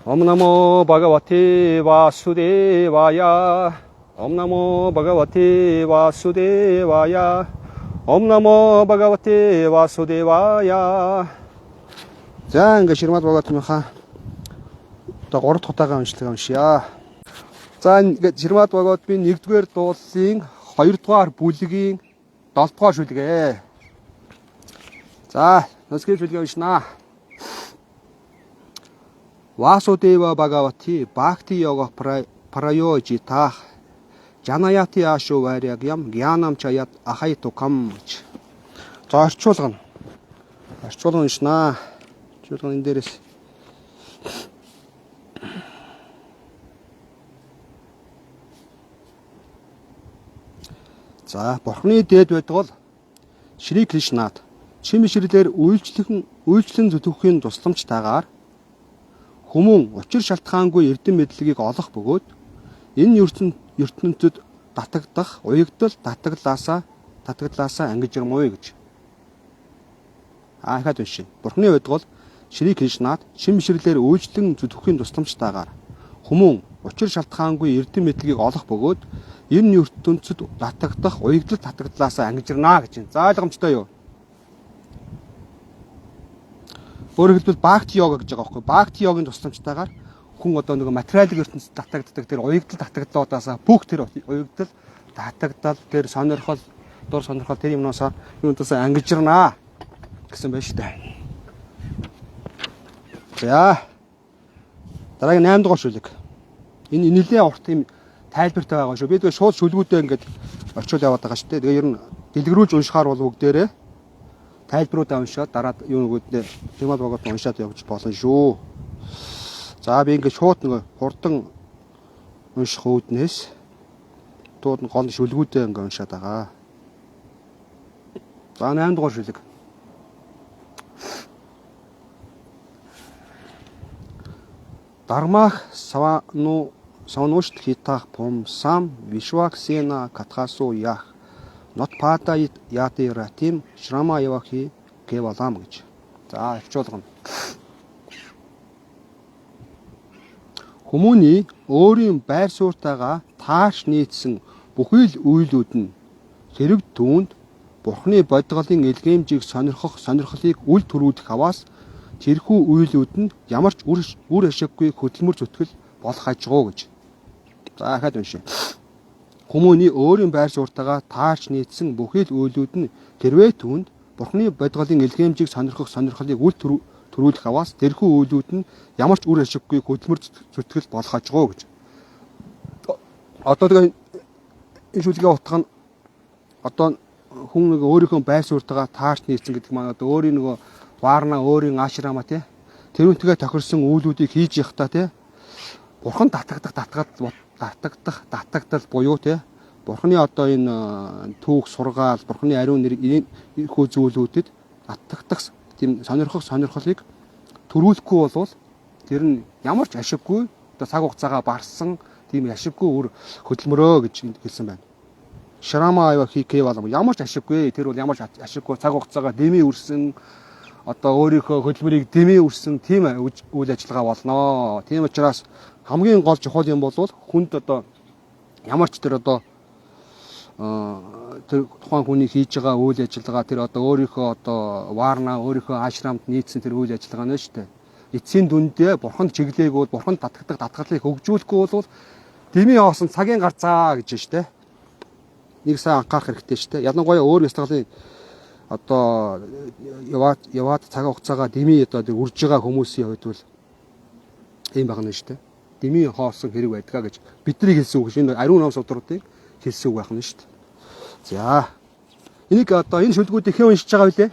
Ом намо Бхагавате Васудевая. Ом намо Бхагавате Васудевая. Ом намо Бхагавате Васудевая. За ингээд Шримад Бхагаватынхаа одоо 3 дахь удаага уншлага уншъя. За ингээд Шримад Бхагаватын 1-р дууллын 2-р бүлгийн 7-р шүлгээ. За, санскрит шүлгээ уншнаа. Васудева Бхагавати Бхакти Йога Прайожитах Жанаяти Ашу Варягям Гьянам Чаят Ахайтукам гэж. За орчуулгана. Орчуулган уншнаа. Орчуулган энэ дээрээс За, Бурхны дээд байдгал Шри Кришнад чимэшрлээр үйлчлэн зүтгэхийн тусламжтайгаар хүмүүн учир шалтгаангүй эрдэм мэдлэгийг олох бөгөөд энэ ертөнцид татагдах уягдал татагдлаасаа ангижирмуй гэж. Аа ихад уншия. Бурхны байдгал Шри Кришнад чимэшрлээр үйлчлэн зүтгэхийн тусламжтайгаар хүмүүн учир шалтгаангүй эрдэм мэдлэгийг олох бөгөөд энэ ертөнцид татагдах уягдал татагдлаасаа ангижирнаа гэж байна. За ойлгомжтой юу? Өөрөөр хэлбэл бхакти йога гэж байгаа байхгүй. Бхакти йогийн тусламжтайгаар хүн одоо нөгөө материалын ертөнцид татагддаг тэр уягдал татагдлуудаасаа бүх тэр уягдал татагдал тэр сонирхол дур сонирхол тэр юмнуусаа юунтасаа ангижирнаа гэсэн байна шүү дээ. За дараагийн 8 дугаар шүлэг. Энэ нэлээ урт юм тайлбартай байгаа шүү. Би тэгээ шууд шүлгүүдээ ингээд орчуул яваад байгаа шүү дээ. Тэгээ ер нь дэлгэрүүлж уншихаар бол бүгдээрээ тайлбаруудаа уншаад дараа юу нөгөөднөө Шримад Бхагават уншаад явж болно шүү. За би ингээд шууд нөгөө хурдан унших үүднээс тууд нь гол шүлгүүдээ ингээд уншаад байгаа. За 8 дугаар шүлэг. Дармах савану савнушт хитах пумсам вишваксена катхасу ях нотпада яти ратим шрама явахи кевалам гэж. За орчуулгана. Хүмүүний өөрийн байр суурьтайгаа таарч нийцсэн бүхий л үйлүүд нь хэрэг түүнд Бурхны бодгалын илгээмжийг сонирхох сонирхлыг үл төрүүлэх аваас тэрхүү үйлүүд нь ямар ч үр ашиггүй хөдөлмөр зүтгэл болох ажгүй гэж. За ахаад уншия. Хүмүүний өөрийн байр суурьтайгаа таарч нийцсэн бүхий л үйлүүд нь тэрвээ түүнд Бурхны бодгалын илгээмжийг сонирхох сонирхлыг үл төрүүлэх аваас тэрхүү үйлүүд нь ямар ч үр ашиггүй хөдөлмөр зүтгэл болох ажгүй гэж. Одоо тэгээ энэ шүлгийн утга нь одоо хүн нэг өөрийнхөө байр суурьтайгаа таарч нийцсэн гэдэг маань одоо өөрийн нөгөө варна өөрийн ашрама тий тэрүүнтэйгээ тохирсон үйлүүдийг хийж явахдаа тий Бурхан татагдах татагдал буюу тий Бурханы одоо энэ түүх сургаал Бурханы ариун нэр энэхүү зүйлүүдэд татагдах тийм сонирхох сонирхлыг төрүүлэхгүй болвол тэр нь ямар ч ашиггүй одоо цаг хугацаагаа барсан тийм ашиггүй үр хөдөлмөрөө гэж хэлсэн байна. Шрама аява хийкэй болом ямар ч ашиггүй тэр бол ямар ч ашиггүй цаг хугацаагаа дэмий үрсэн одоо өөрийнхөө хөдөлмөрийг дэмий үрсэн тийм үйл ажиллагаа болно. Тийм учраас хамгийн гол чухал юм бол хүнд одоо ямар ч тэр одоо тэр тухайн хүний хийж байгаа үйл ажиллагаа тэр одоо өөрийнхөө одоо варна өөрийнхөө ашрамд нийцсэн тэр үйл ажиллагаа нь шүү дээ. Эцсийн дүндээ бурханд чиглээгүүд бурханд татагдах татгалыг хөгжүүлэхгүй бол дэмий хоосон цагийн гарцаа гэж шүү дээ. Нэг сайн анхаарах хэрэгтэй шүү дээ. Ялангуяа өөр ёслолын одоо яваад цаг хугацаагаа дэмий одоо үрж байгаа хүмүүсийн хувьд бол ийм байна шүү дээ. Дэмий хоосон хэрэг байдгаа гэж бидний хэлсэн үг шинэ ариун ном судруудын хэлсэн үг байх нь шүү дээ. За энийг одоо энэ шүлгүүдийг хэн уншиж байгаа вүлээ?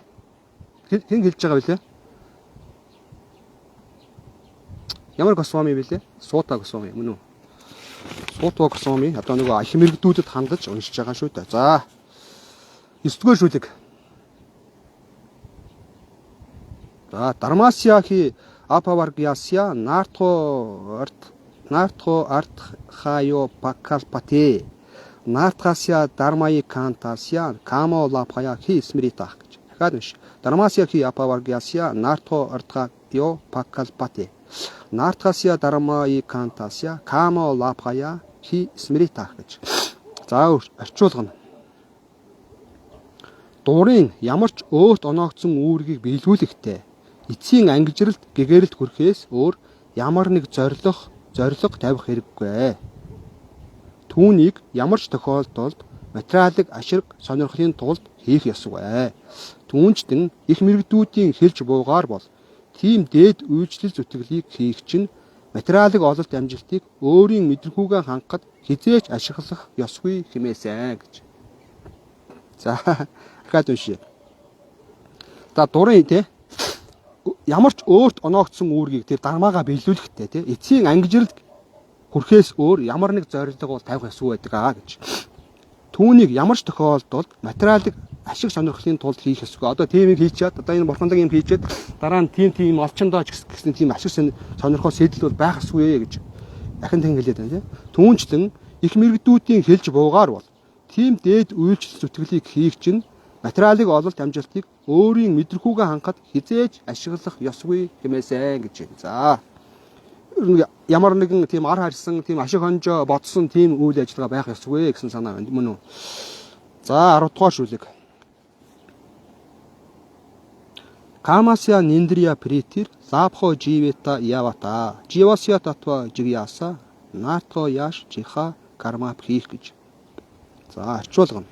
Хэн хэлж байгаа вүлээ? Ямар Госвами вүлээ? Сута Госвами мөн үү? Сута Госвами одоо нөгөө их мэрэгдүүдэд хандаж уншиж байгаа шүү дээ. За 9-р шүлэг. За Дармасяхи Апаваргяся Нартхо Артхайо Пакалпате Нартхася Дармаи Кантася Камо Лапхая хи Смритах гэж. Дахиад унш. Дармасяхи Апаваргяся Нартхо Артхайо Пакалпате Нартхасия дармаи кантасия камо лапхая хи смритах гэж. За орчуулгана. Дурын ямар ч өөрт оноогдсон үүргийг биелүүлэхдээ эцсийн ангижралд гэгэрэлд хүрэхээс өөр ямар нэг зорилго тавих хэрэггүй. Түүнийг ямар ч тохиолдолд материалын ашиг сонирхлын тулд хийх ёсгүй. Түүнчлэн их мэргэдүүдийн хэлж буугаар бол тийм дээд үйлчлэл зүтгэлийг хийх чинь материалын ололт амжилтыг өөрийн мэдрэхүйгээ хангахад хэзээ ч ашиглах ёсгүй хэмээсэн гэж. За дахиад уншъя. За дурын те ямар ч өөрт оноогдсон үүргийг тэр дармаагаа биелүүлэхдээ те эцсийн ангижралд хүрэхээс өөр ямар нэг зорилго бол тавих ёсгүй байдаг аа гэж. Түүнийг ямар ч тохиолдолд материалыг ашиг сонирхлын тулд хийх ёсгүй. Одоо тийм юм хийчихэд одоо энэ бурханлаг юм хийчихэд дараа нь тийм олчондоо ч гэсэн тийм ашиг сонирхол сэтэл бол байх ёсгүй гэж ахин тэн хэлээд байна тийм. Түүнчлэн их мэргэдүүдийн хэлж буугаар бол тийм дээд үйлчлэл зүтгэлийг хийх чинь материалын ололт амжилтыг өөрийн мэдрэхүйгээ хангахад хэзээ ч ашиглах ёсгүй хэмээсэн гэж байна. За ямар нэгэн тийм ар харьсан, тийм ашиг хонжоо бодсон тийм үйл ажиллагаа байх ёсгүй гэсэн санаа байна мөн үү? За 10 дугаар шүлэг. Камасya ниндрия притир лабхо живета явата живасya татва жигяса нато яш жиха карма хийх гэж. За орчуулгана.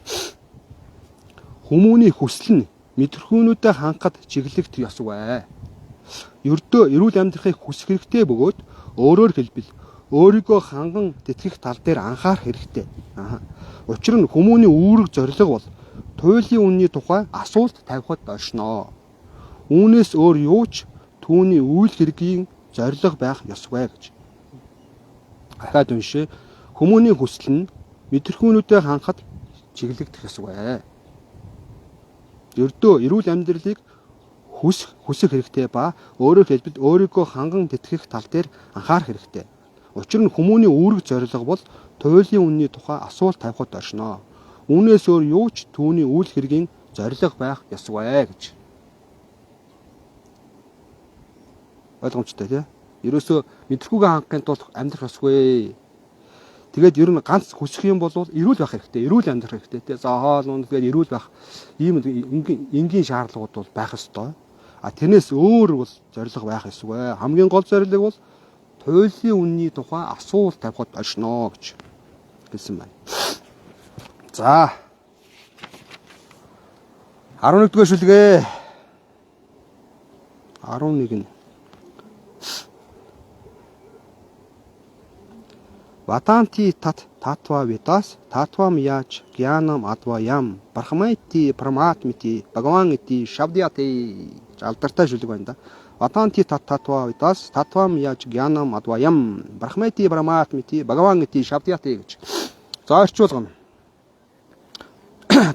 Хүмүүний хүсэл нь мэдрэхүүнүүдэд хангахад чиглэгдэх ёсгүй. Ердөө эрүүл амьдрахыг хүсэх хэрэгтэй бөгөөд өөрөөр хэлбэл өөрийгөө ханган тэтгэх тал дээр анхаарах хэрэгтэй. Учир нь хүмүүний үүрэг зорилго бол туйлын үнний тухай асуулт тавихад оршино. Үүнээс өөр юу ч түүний үйл хэргийн зорилго байх ёсгүй гэж. Дахиад уншъя. Хүмүүний хүсэл нь мэдрэхүүнүүдэд хангахад чиглэгдэх ёсгүй. Ердөө эрүүл амьдралыг хүсэх хэрэгтэй ба өөрөөр хэлбэл өөрийгөө ханган тэтгэх тал дээр анхаарах хэрэгтэй. Учир нь хүмүүний үүрэг зорилго бол туйлын үнний тухай асуулт тавихад оршино. Үүнээс өөр юу ч түүний үйл хэргийн зорилго байх ёсгүй гэж. Ойлгомжтой тий. Ерөөсөө мэдрэхүйгээ хангахын тулд амьдрах ёсгүй. Тэгээд ер нь ганц хүсэх юм бол эрүүл байх хэрэгтэй. Эрүүл амьдрах хэрэгтэй тий. За хоол унд тэгээд эрүүл байх ийм энгийн шаардлагууд бол байх ёстой. А тэрнээс өөр бол зорилго байх ёсгүй. Хамгийн гол зорилго бол туйлын үнний тухай асуулт тавихад оршино гэж хэлсэн байна. За 11-р шүлгээ. 11 нь Ватанти тат татва витас татвам яаж гьянам адваям брахмайти параматмити бхагаван ити шабдьяти гэж алдартай шүлэг байна да. Ватанти тат татва витас татвам яаж гьянам адваям брахмайти параматмити бхагаван ити шабдьяти гэж. За орчуулгана.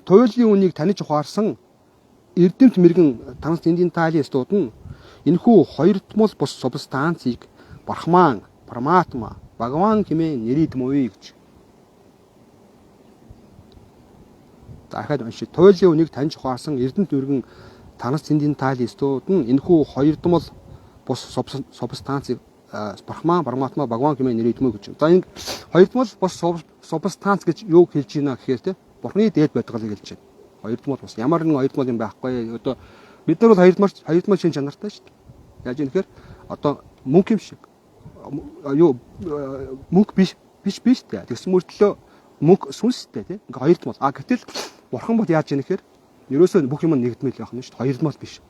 Туйлын үнийг таних ухаарсан эрдэмт мэрэгэн трансценденталистууд нь энэхүү хоёрдмол бус субстанцийг брахман, параматма, Бхагаван хэмээн нэрийдмөе гэж. Дахиад уншия. Туйлын үнийг таньж ухаарсан эрдэмт мэрэгэн трансценденталистууд нь энэхүү хоёрдмол бус субстанцийг брахман, параматма, бхагаван хэмээн нэрийдмөе гэж. За энэ хоёрдмол бус субстанц гэж юу хэлж байна гэхээр те Бурхны дээд байдгалыг хэлж байна. Хоёрдмол бус ямар нэгэн хоёрдмол юм байхгүй. Одоо бид нар бол хоёрдмол шин чанартай шүү дээ. Яаж юм гэхээр одоо мөнх юм шиг юу мөнх биш дээ. Тэгсэн мөртлөө мөнх сүнстэй тий. Ингээ хоёрдмол. А гэтэл бурхан бол яаж юм гэхээр ерөөсөө бүх юм нэгдмэл байх нь шүү дээ. Хоёрдмол биш.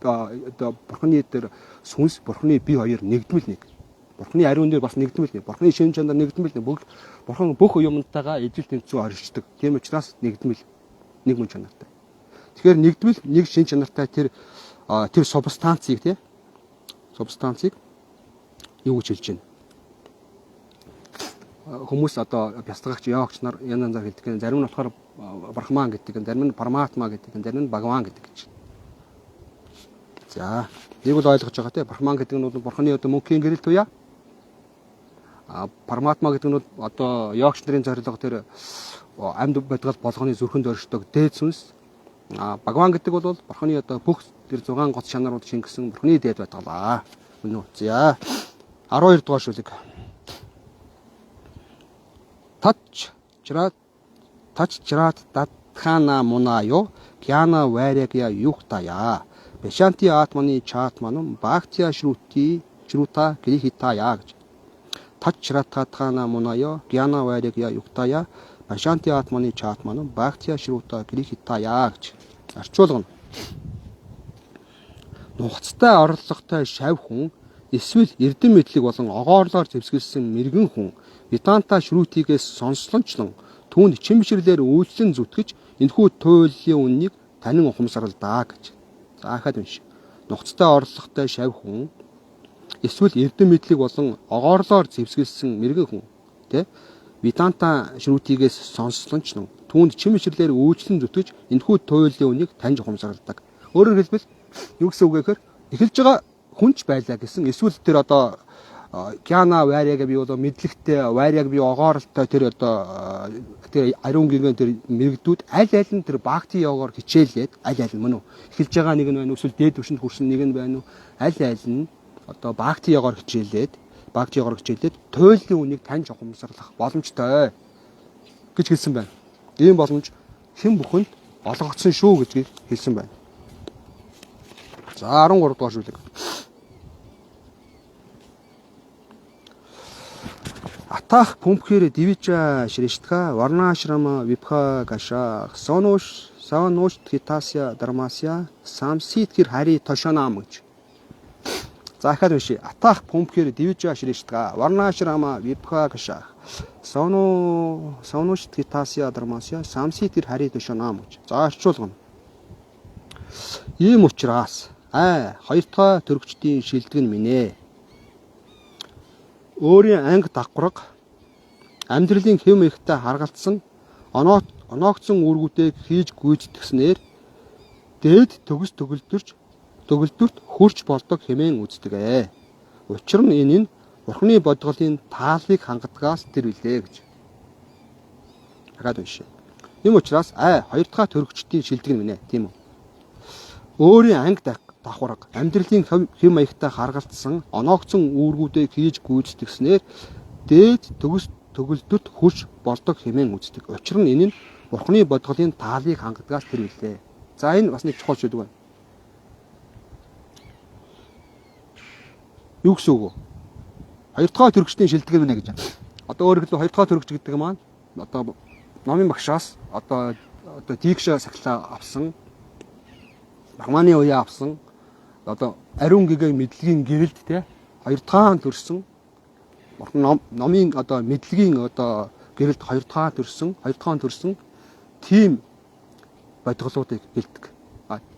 Одоо бурханы дээр сүнс, бурханы бие хоёр нэгдмэл нэг. Бурханы ариун дээр бас нэгдмэл нэг. Бурханы шин чанар нэгдмэл нэг. Бүх бурхан бүх юмтайгаа ижил тэнцүү оршдог. Тийм учраас нэгдмэл нэг мөн чанартай. Тэгэхээр нэгдмэл нэг шин чанартай тэр субстанцыг тий. Субстанцыг юу гэж хэлж байна? Хүмүүс одоо бясалгагч, йогч нар янз янзаар хэлдэг. Зарим нь болохоор брахман гэдэг, зарим нь параматма гэдэг, зарим нь бхагаван гэдэг гэж. За, нэг бол ойлгож байгаа тий. Брахман гэдэг нь бол бурханы одоо мөнхийн гэрэл туяа. А параматма гэдэг нь бол одоо йогч нарын зорилго тэр амьд бодгол болгоны зүрхэнд оршдог дээд сүнс. А бхагаван гэдэг бол бурханы одоо бүх тэр 6 гоц чанарууд шингэсэн бурханы дээд байдгалаа. Мөн үү? За 12 дугаар шүлэг. Тач чрат тач чрат датхана мунайо гьяна вайрагья юхтая. Бешанти атманы чатманум бхактия шрути шрута грихитая гэж. Тач чрат датхана мунайо гьяна вайрагья юхтая. Бешанти атманы чатманум бхактия шрута грихитая гэж. Орчуулга нь нухацтай орлоготой шав хүн эсвэл эрдэм мэдлэг болон огоорлоор зэвсгэлсэн мэрэгэн хүн Веданта шрутигээс сонслончлон түүнд чимширлээр үйлчлэн зүтгэж энэхүү туйлын үннийг танин ухамсарлаа гэж. За ахаад унш. Нухацтай орлоготой шав хүн эсвэл эрдэм мэдлэг болон огоорлоор зэвсгэлсэн мэрэгэн хүн тэ Веданта шрутигээс сонслончлон түүнд чимширлээр үйлчлэн зүтгэж энэхүү туйлын үннийг таньж ухамсарладаг. Өөрөөр хэлбэл юу гэсэн үг вэ гэхээр эхэлж байгаа хүнч байлаа гэсэн эсвэл тэр одоо гьяна вайряга бий болоо мэдлэгтэй вайряг бий огооролтой тэр одоо тэр ариун гинген тэр мэрэгдүүд аль аль нь тэр бхакти йогаар хичээлээд аль аль нь мөн үү эхэлж байгаа нэг нь байна уу эсвэл дээд түвшинд хүрсэн нэг нь байна уу аль аль нь одоо бхакти йогаар хичээлээд туйлын үнийг таньж ухамсарлах боломжтой гэж хэлсэн байна. Ийм боломж хэн бүхэнд олгогдсон шүү гэж хэлсэн байна. За 13 дугаар шүлэг. Атах пүмпхэр дивижа шриштха варнашрама випха гаша сонош саванош тхитасya дармасya самситхир хари тошонам гэж. За ахаад уншия. Атах пүмпхэр дивижа шриштха варнашрама випха гаша сонош тхитасya дармасya самситхир хари тошонам гэж. За орчуулгана. Ийм учраас хоёр дахь төрөгчдийн шилдэг нь минь ээ. Өөрийн анги давхарга амьдралын хэв маягтай харгалцсан оноогдсон үүргүүдээ хийж гүйцэтгснээр дээд төгс төгөлдөрт хөрч болдог хэмээн үздэг ээ. Учир нь энэ нь Бурхны бодголын тааллыг хангадгаас тэр билээ гэж. Дахиад уншия. Ийм учраас хоёр дахь төрөгчдийн шилдэг нь минь ээ, тийм үү? Өөрийн анги давхарга амьдралын хэв маягтай харгалцсан оноогдсон үүргүүдээ хийж гүйцэтгснээр дээд төгс төгөлдөрт хөрч болдог хэмээн үздэг. Учир нь энэ нь Бурхны бодголын таалыг хангадгаас тэр билээ. За энэ бас нэг чухал шүлэг байна. Юу гэсэн үг вэ? Хоёр дахь төрөгчдийн шилдэг нь гэж. Одоо өөрөөр хэлбэл хоёр дахь төрөгч гэдэг маань одоо номын багшаас одоо дикша сахилаа авсан, Брахманы уяа авсан, одоо ариун гэгээ мэдлэгийн гэрэлд те хоёр дахь төрсөн номын одоо мэдлэгийн одоо гэрэлд хоёр дахь төрсөн тийм бодголуудыг хэлдэг.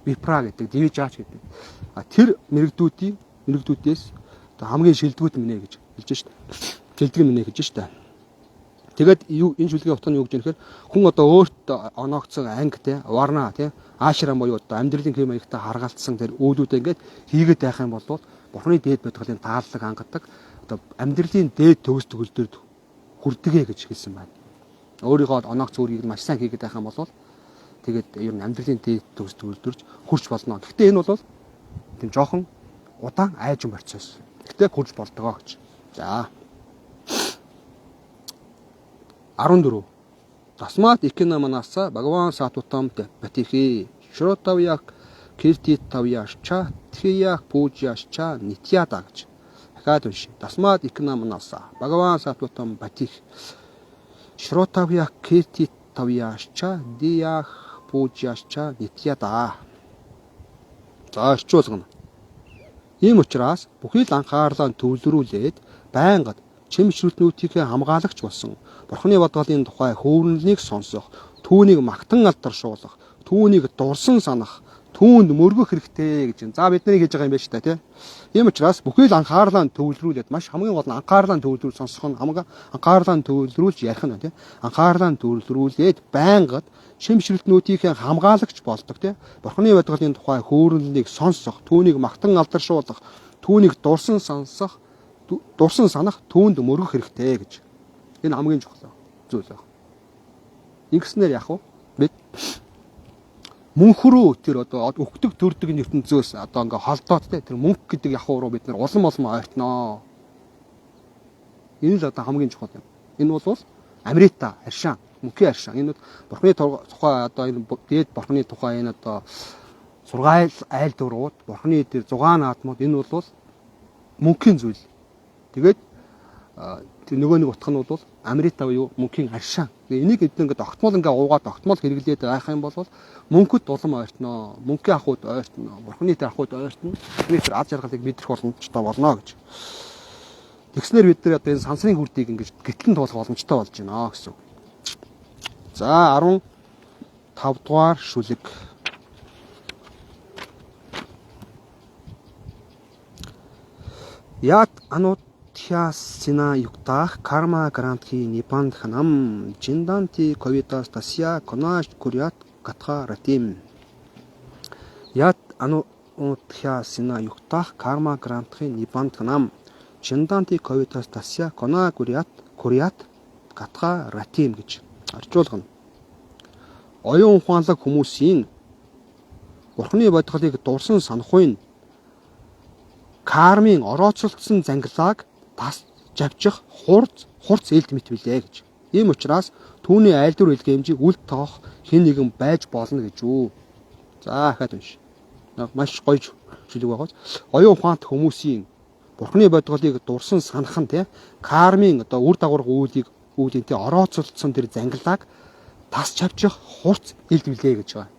Випра гэдэг, дивижаач гэдэг. Тэр мэрэгдүүдээс одоо хамгийн шилдэгүүд минь ээ гэж хэлж шít. Шилдэг минь ээ гэж шít. Тэгээд энэ шүлгийн утга нь юу гэж юм гэхээр хүн одоо өөрт оноогдсон анги те варна те аашрам буюу одоо амьдралын хэв маягтай харгалцсан тэр үүлүүдээ ингээд хийгээд байх юм бол Бурхны дээд бодголын тааллаг хангадаг одоо амьдралын дээд төгс төгөлдөрд хүрдэгэ гэж хэлсэн байна. Өөрийнхөө оноогц үүргийг маш сайн хийгээд байх юм бол тэгээд ер нь амьдралын дээд төгс төгөлдөрж хүрч болно. Гэхдээ энэ бол тийм жоохон удаан айжин процесс. Гэхдээ хүрч болдгоо гэж. За 14. Тасмат икинаманаса Бхагаван сатутам батихи шротавья киртитавьяшча тхия пужяшча нитьяда гэж. Дахиад уншия. Тасмат икинаманаса Бхагаван сатутам батих шротавья киртитавьяшча диях пужяшча нитьяда. За орчуулгана. Ийм учраас бүхий л анхаарлаа төвлөрүүлээд байнгад чимшрэлтнүүдийнхээ хамгаалагч болсон Бурхны бодголын тухай хөөрнөлнийг сонсох, түүнийг магтан алдаршуулах, түүнийг дурсан санах, түүнд мөргөх хэрэгтэй гэж. За бидний хийж байгаа юм байна шүү дээ, тий. Ийм учраас бүхий л анхаарлаа төвлөрүүлээд маш хамгийн гол нь анхаарлаа төвлөрүүл сонсох нь хамгийн анхаарлаа төвлөрүүлж ярих нь тий. Анхаарлаа төвлөрүүлээд байнгад чимшрэлтнүүдийнхээ хамгаалагч болдог тий. Бурхны бодголын тухай хөөрнөлнийг сонсох, түүнийг магтан алдаршуулах, түүнийг дурсан сонсох, дурсан санах, түүнд мөргөх хэрэгтэй гэж. Энэ хамгийн чухал зүйл байна. Ингэснээр яах вэ? Бид Мөнх рүү тэр одоо өгдөг төрдөг ертөнцөөс одоо ингээ холдоод те тэр мөнх гэдэг яхуу руу бид нар улам улам ойртноо. Энэ л одоо хамгийн чухал юм. Энэ бол Амрита аршаан, мөнхийн аршаан. Энэ бол Бурхны тухай одоо энэ дээд Бурхны тухай энэ одоо сургаал айлдварууд, Бурхны тэр 6 наадмууд энэ бол мөнхийн зүйл. Тэгээд тэр нөгөө нэг утга нь бол Амрита буюу мөнхийн аршаан. Энийг бид ингээд огтмол ингээ уугаад огтмол хэрэглээд байх юм бол мөнхөд улам ойртноо, мөнхийн ахуйд ойртноо, Бурхны тэр ахуйд ойртно. Бурхны тэр аз жаргалыг мэдрэх боломжтой болно гэж. Тэгснээр бид нар одоо энэ сансрын хүрдийг ингэж гэтлэн туулах боломжтой болж байна гэсэн үг. За 15 дугаар шүлэг. Ят анутхясина юктах карма грантхи нипандханам чинданти ковидас тасья конаш курят катха ратим. Ят анутхясина юктах карма грантхи нипандханам чинданти ковидас тасья кона курят курят катха ратим гэж орчуулгана. Оюун ухаанлаг хүмүүсийн Бурхны бодголыг дурсан санахуйн кармын орооцолдсон зангилааг тас жавчих хурц элд мэт билээ гэж. Ийм учраас түүний айлдвар илгээмжийг үл тоох хэн нэгэн байж болно гэж үү. За ахаад унш. Маш гоё шүлэг байгаач. Оюун ухаант хүмүүсийн Бурхны бодголыг дурсан санах нь те кармын одоо үр дагавар үйлийг те орооцолдсон тэр зангилааг тас чавчих хурц элд билээ гэж байгаа.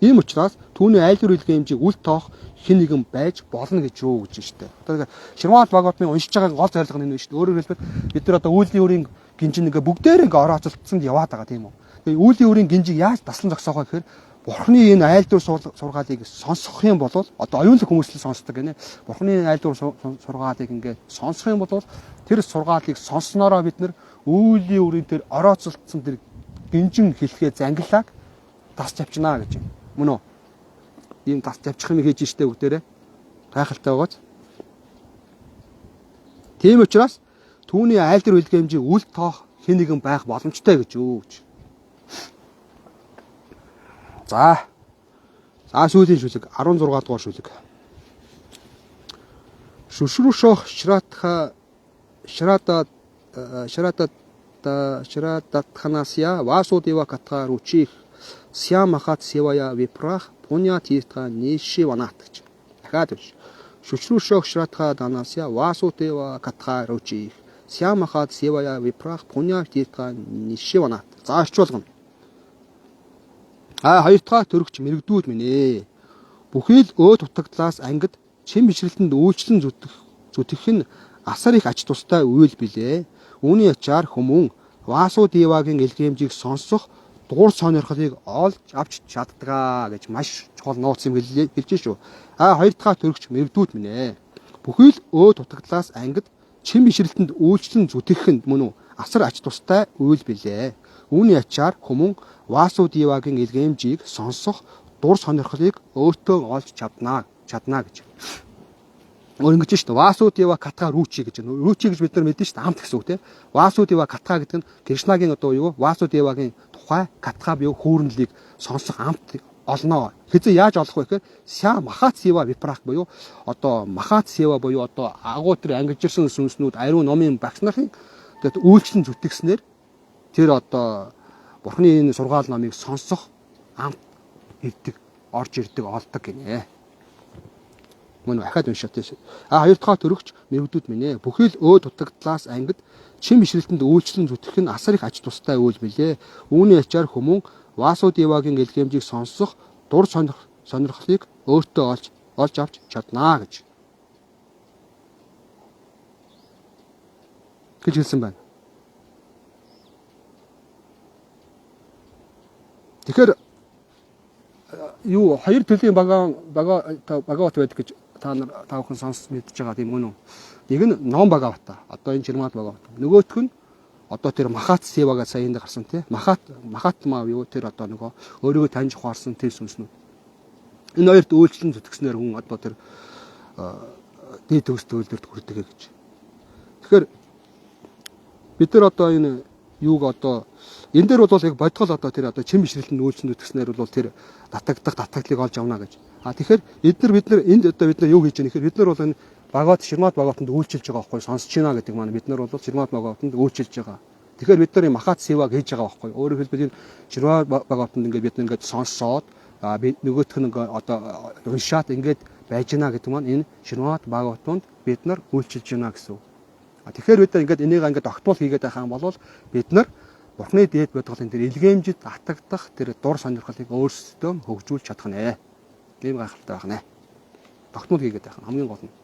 Ийм учраас түүний айлдвар илгээмжийг үл тоох хэн нэгэн байж болно гэж юу гэж штэ. Одоо Шримад Бхагаватмын уншиж байгаа гол зорилго нь энэ шүү дээ. Өөрөөр хэлбэл бид нар одоо үйлийн үрийн гинжин ингээ бүгдээр ингээ орооцолдсонд яваад байгаа тийм үү. Тэгээ үйлийн үрийн гинжийг яаж таслан зогсоох вэ гэхээр Бурхны энэ айлдвар сургаалыг сонсох юм бол одоо оюунлаг хүмүүс л сонсдог гинэ. Бурхны айлдвар сургаалыг ингээ сонсох юм бол тэр сургаалыг сонсноороо бид нар үйлийн үрийн тэр орооцолдсон тэр гинжин хэлхээ зангилааг тасч авчнаа гэж юм. Мөн үү? Ийм тас тавчих юм хийж штэ бүгдээрээ. Гайхалтай байгааз. Тийм учраас түүний айлдвар илгээмжийг үл тоох хэн нэгэн байх боломжтой гэж юу гэж. За. За сүүлийн шүлэг 16 дугаар шүлэг. Шүшрүшөх шратха шрата шрата шрататханасья васудева катха ручих Сямахат севая випрах пуня тиртха нишиванат гэж. Дахиад унш. Шүшрүшөх шратха данасья васудева катха ручих Сямахат севая випрах пуня тиртха нишиванат. За орчуулгана. А хоёр дахь төрөгч мэрэгдүүд минь ээ. Бүхий л өөд утагдлаас ангид чем бишрэлтэнд үйлчлэн зүтгэх нь асар их ач тустай үйл билээ. Үүний ачаар хүмүүн Васудевагийн илгээмжийг сонсох дур сонирхлыг олж авч чаддгаа гэж маш чухал нууц юм хэлж шүү. А хоёр дахь төрөгч мэрэгдүүд минь ээ. Бүхий л өөд утагдлаас ангид чем бишрэлтэнд үйлчлэн зүтгэх нь мөн үү асар ач тустай үйл билээ. Үүний ачаар хүмүүн Васудевагийн илгээмжийг сонсох дур сонирхлыг өөртөө олж чаднаа гэж. Өөр ингэж шүү дээ. Васудева катха ручи гэж. Ручи гэж бид нар мэднэ шүү дээ. Амт гэсэн үг тийм. Васудева катха гэдэг нь Кришнагийн одоо юу? Васудевагийн тухай катха буюу хүүрнэлийг сонсох амт олноо. Хэзээ яаж олох вэ гэхээр ся махат сева випрах буюу одоо махат сева буюу одоо агуу тэр ангижирсан сүнснүүд ариун номын багш нарын тэгээд үйлчлэн зүтгэснээр тэр одоо Бурхны энэ сургаал номыг сонсох амт ирдэг, орж ирдэг, олдог гинэ. Мөн ахаад уншаа тийш. А хоёр дахь төрөгч мэрэгдүүд минь ээ. Бүхий л өөд дутагдлаас ангид чем бишрэлтэнд үйлчлэн зүтгэх нь асар их ач тустай үйл билээ. Үүний ачаар хүмүүн Васудевагийн илгээмжийг сонсох дур сонирхлыг өөртөө олж авч чаднаа гэж хэлсэн байна. Тэгэхээр юу хоёр төрлийн Бхагават байдаг гэж та нар та бүхэн сонсож мэдж байгаа тийм үнэн. Нэг нь ном Бхагавата. Одоо энэ Шримад Бхагавата. Нөгөөх нь одоо тэр Махат Севага сая энд гарсан тий. Махатма юу тэр одоо нөгөө өөрийгөө таньж ухаарсан тэр сүнснүүд. Энэ хоёрт үйлчлэн зүтгэснээр хүн одоо тэр дээд төгс төгөлдөрт хүрдэг гэж. Тэгэхээр бид нар одоо энэ юуг одоо энэ дээр бол яг бодгол одоо тэр одоо чем бишрэлтэнд үйлсэн нүтгснээр бол тэр татагдах татагдлыг олж авна гэж. А тэгэхээр эдгээр бид нар энд одоо бид нар юу хийж байгаа нэхэр бид нар бол энэ Багават Шримад Багаватанд үйлчилж байгаа байхгүй, сонсож байна гэдэг маань бид нар бол Шримад Багаватанд үйлчилж байгаа. Тэгэхээр бид нар энэ Махат Сиваг хийж байгаа байхгүй. Өөрөөр хэлбэл энэ Шримад Багаватанд ингээд бид ингээд сонсоод би нөгөөх нь ингээд одоо уншаад ингээд байж гинэ гэдэг маань энэ Шримад Багаватанд бид нар үйлчилж байна гэсэн үг. Тэгэхээр бид нар ингээд энийг ингээд огтмол хийгээд байх юм бол бид нар Бурхны дээд бодголын тэр илгээмжид атагдах тэр дур сонирхлыг өөрсдөө хөгжүүлж чадах нэ. Тийм гайхалтай байх нэ. Тогтмол хийгээд байх нь хамгийн гол нь.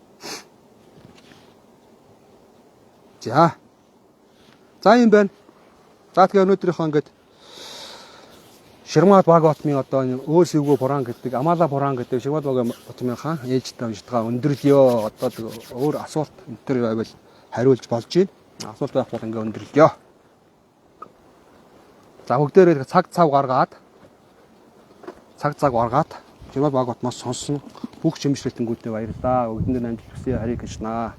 За. За юм байна. За тэгээ өнөөдрийнхөө ингээд Шримад Бхагаватмын одоо энэ өөр сэвгүү Пуран гэдэг Амала Пуран гэдэг Шримад Бхагаватмын хаан ээлжтэй уншдгаа өндөрлөё. Одоо өөр асуулт энэ төр байвал хариулж болж байна. Асуулт байх бол ингээ өндөрлөё. За бүгдээрээ цаг цав гаргаад цаг цаг гаргаад Шримад Бхагаватмаас сонссон бүх чимэглэлтэнгүүдээ баярлалаа. Бүгдэнд амжилт хүсье. Хари Кришна.